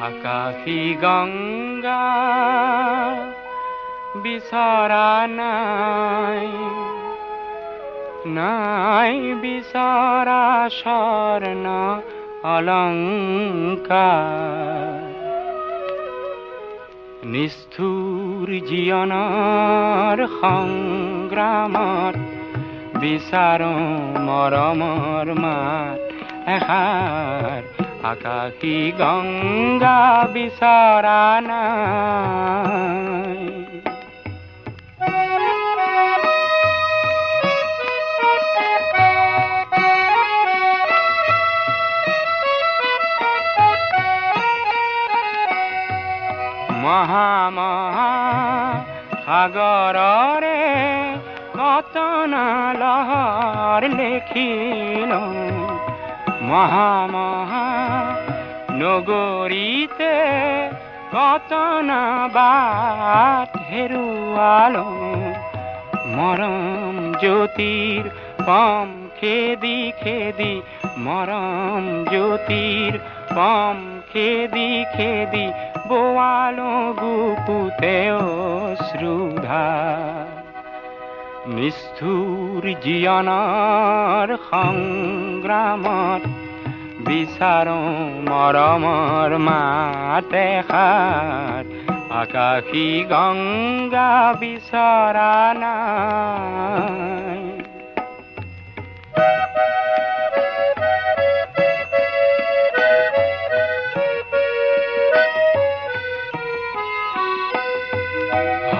আকাশী গংগা বিচৰা নাই, নাই বিচৰা স্বৰ্ণ অলংকাৰ। নিষ্ঠুৰ জীৱনৰ সংগ্ৰামত বিচাৰো মৰমৰ মাত এষাৰ। আকাশী গংগা বিচৰা নাই। মহা মহা সাগৰৰে কত না লহৰ লেখিলো, মহা মহা নগৰীতে কত না বাট হেৰুৱালো। মৰম জ্যোতিৰ পম খেদি খেদি, মৰম জ্যোতিৰ পম খেদি খেদি বোৱালো গুপুতে অশ্ৰুধাৰ। নিষ্ঠুৰ জীৱনৰ সংগ্ৰামত বিচাৰো মৰমৰ মাত এষাৰ। আকাশী গংগা বিচৰা নাই।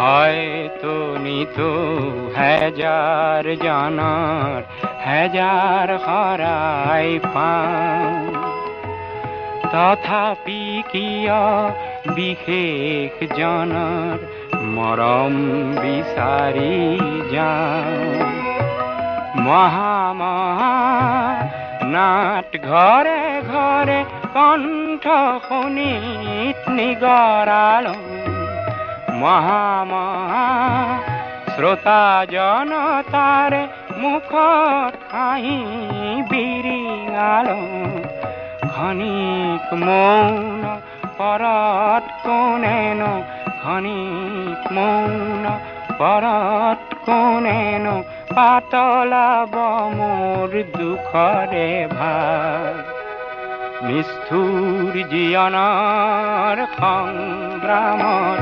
হয়তো নিতো হাজাৰ জনাৰ হাজাৰ হৰাই পাওঁ, তথাপি কিয় বিশেষ জনাৰ মৰম বিচাৰি যাওঁ। মহা মহা নাট ঘৰে ঘৰে কণ্ঠ শুনিত নিগৰালো, মহা মহা শ্ৰোতা জনতাৰে মুখত হাঁহি বিৰিঙালো। ক্ষণিক মৌন পৰত কোনেনো, ক্ষণিক মৌন পৰত কোনেনো পাতলাব মোৰ দুখৰে ভাৰ। নিষ্ঠুৰ জীৱনৰ সংগ্ৰামত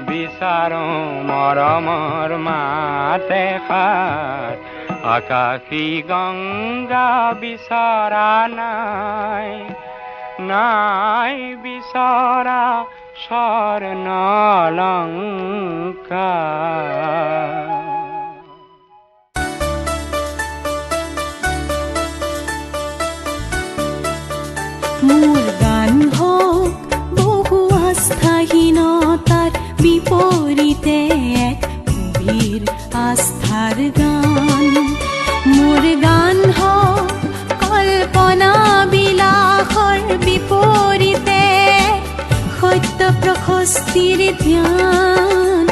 বিচাৰো মৰমৰ মাত এষাৰ। আকাশী গংগা বিচৰা নাই, নাই বিচৰা স্বৰ্ণ অলংকাৰ। মোৰ গান হওক বহু আস্থাহীনতাৰ বিপৰীতে এক গভীৰ আস্থাৰ গান। মোৰ গান হওক কল্পনা বিলাসৰ বিপৰীতে সত্য প্ৰশস্তিৰ ধ্যান।